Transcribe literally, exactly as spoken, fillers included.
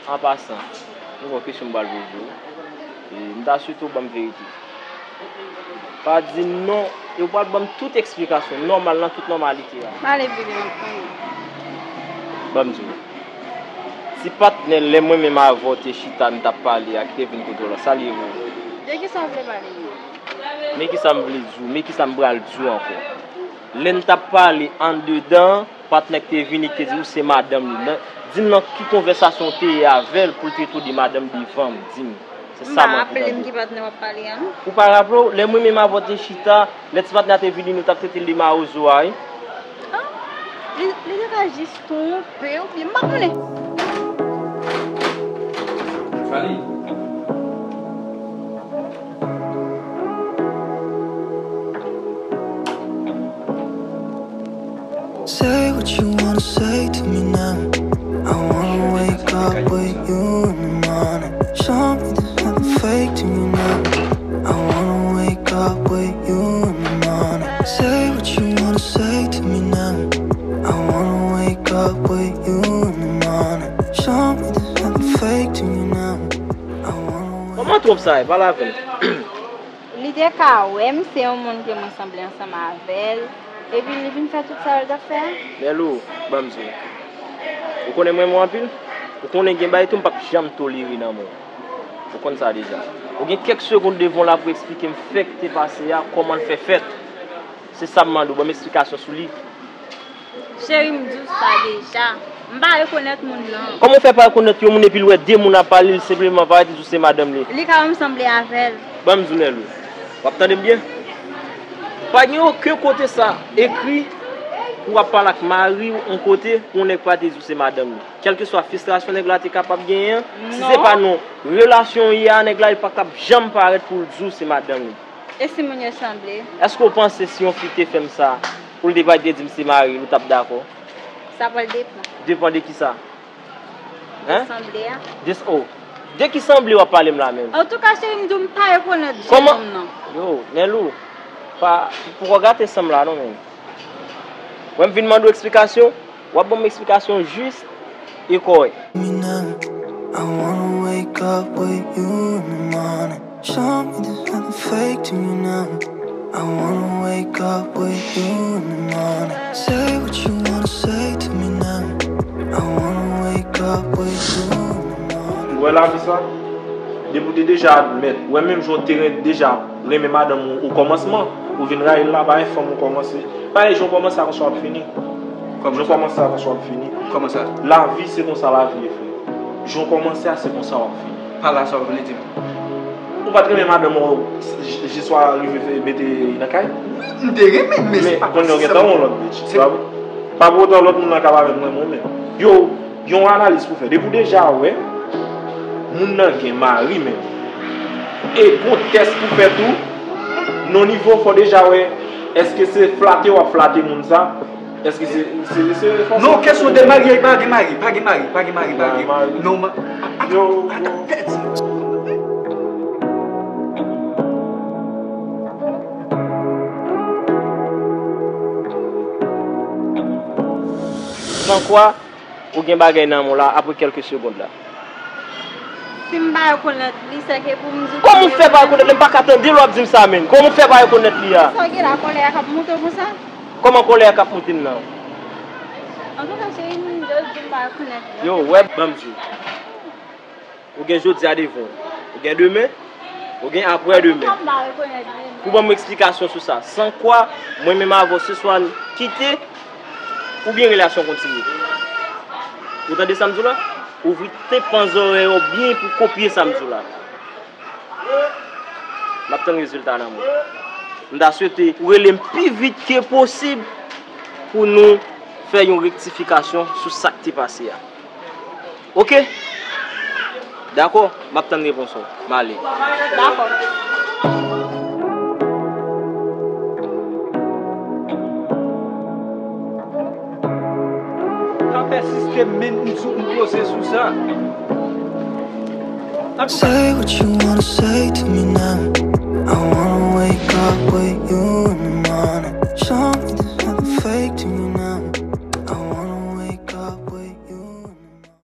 An pasan, yon kesyon m pral poze w. E, m ta swete w ban m verite. Pa di m non, e w pral ban m tout eksplikasyon nòmal nan tout nòmalite a. M ale vini, m ap konnen. Ban m di w. Si patnè lè mwen menm avè w te chita, n t ap pale a, ki te vin kote w la, sa l ye pou ou? De kisa w vle pale menm? Men kisa m vle di w, men kisa m pral di w ankò. Lè n t ap pale andedan, patnè k te vini, k te di ou se madanm li. Nan, di m nan ki konvèsasyon w te ye avè l pou l te tou di madanm devan m, di m. Se sa mwen vle tande. M pa raple m ki patnè w ap pale a, non. Ou pa raple w? Lè mwen menm avè w te chita, lè ti patnè a te vini, nou t ap trete l de mawozo a, wi. Ah, li, li te ka jis twonpe w, oubyen m pa konnen. Fali. Say what you wanna say to me now. I wanna wake up with you in the morning. Show me there's nothing fake to me now. I wanna wake up with you in the morning. Say what you wanna say to me now. I wanna wake up with you in the morning. Show me there's nothing fake to me now. I wanna wake Kòman twonp sa ye? Pale avè m. Li te ka wè m se yon moun ke mwen sanble ansanm avè l, epi li vin fè tout sa yo l t ap fè a. Nèlou, ban m di w. Ou konnen m renmen w anpil? Ou konnen gen bagay tou m p ap janm tolere nan men w. Ou konn sa deja. Ou gen kèk segonn devan w la pou eksplike m fè k te pase a, kòman l fè fèt. Se sa m mande w, ban m eksplikasyon sou li. Cheri, m di w sa deja. M pa rekonèt moun nan. Kòman w fè pa rekonèt yon moun epi l wè de moun ap pale, l senpleman parèt, li di w se madanm li? Li ka wè m sanble avè l. Ban m di w, Nèlou. W ap tande m byen? Pa gen okenn kote sa ekri pou w ap pale ak mari w yon kote pou yon nèg parèt li di w se madanm li. Kèlkeswa fristrasyon nèg la te kapab genyen an, si se pa nan relasyon w ye a, nèg la, li pa t ap janm parèt pou l di w se madanm li. E si moun yo sanble? Èske w panse si yon fi te fè m sa, pou l te parèt te di m se mari l, ou t ap dakò? Sa pral depann. Depann de kisa? Hein? De sanble a. De, oh. De ki sanble w ap pale m la menm? Antouka, cheri, m di w m pa rekonèt jennonm nan. Yo, Nèlou, pa, poko gate san m la non, menm. Wè m vin mande w eksplikasyon, w ap ban m eksplikasyon jis e kòrèk. Me now, I wanna wake up with you in the morning. Show me there's nothing fake to me now. I wanna wake up with you in the morning. Say what you wanna say to me now. I wanna wake up with you in the morning. Ou wè lavi sa? Depi w te deja admèt, ou wè menm jan w te ren-, deja renmen madanm ou okòmansman, ou vin rayi l la, pa gen fanm ou kòmanse. Pa gen jan w kòmanse a konsa w ap fini. Kòman sa? Jan w kòmanse a konsa w ap fini. Kòman sa? Lavi se konsa lavi ye, frè. Jan w kòmanse a se konsa w ap fini. Pa la sa w vle di m. Ou pa t renmen madanm ou j-, jis w a rive fè mete nan kay? M te renmen l, men se pa konsa. Men kounye a w gentan yon lòt bitch. Pa, pa pou otan lòt moun nan ka pa menm renmen w menm. Yo, yon analiz pou fè. Depi w deja wè moun nan gen mari menm, e gon tès pou fè tou, nan nivo fò deja wè, èske se flate w ap flate moun sa? Èske se, se, se fòse? Non, kesyon de marye, pa gen mari, pa gen mari, pa gen mari, pa gen mari. Non, ma, a, a, yo, a, yo. Nan kwa? Ou gen bagay nan men w la, apre kèlke segond la. Si m pa rekonèt li, sèke pou m di w... Kòman w fè pa rekonèt li? M pa ka tande lè w ap di m sa, menn. Kòman w fè pa rekonèt li a? Sa w gen la, kòlè a k ap moute w konsa? Kòman kòlè a k ap moute m nan? Antouka, cheri, m just di w m pa rekonèt li. Yo, wè, ban m di w. Ou gen jodi a devan w. Ou gen demen. Ou gen aprè demen. Pou ban m eksplikasyon sou sa. San kwa, mwen menm avè w, se swa n kite, oubyen relasyon kontinye. Ou tande sa m di w la? Ouvri tenpan zòrèy ou byen pou kopye sa m di w la. M ap tann rezilta nan mwen. M ta swete ou rele m pi vit ke posib pou nou fè yon rektifikasyon sou sa k te pase a. Oke? Dakò, m ap tann repons ou. M ale. Dakò. Ka pèsiste, men m sou m poze sou sa. Say what you wanna say to me now.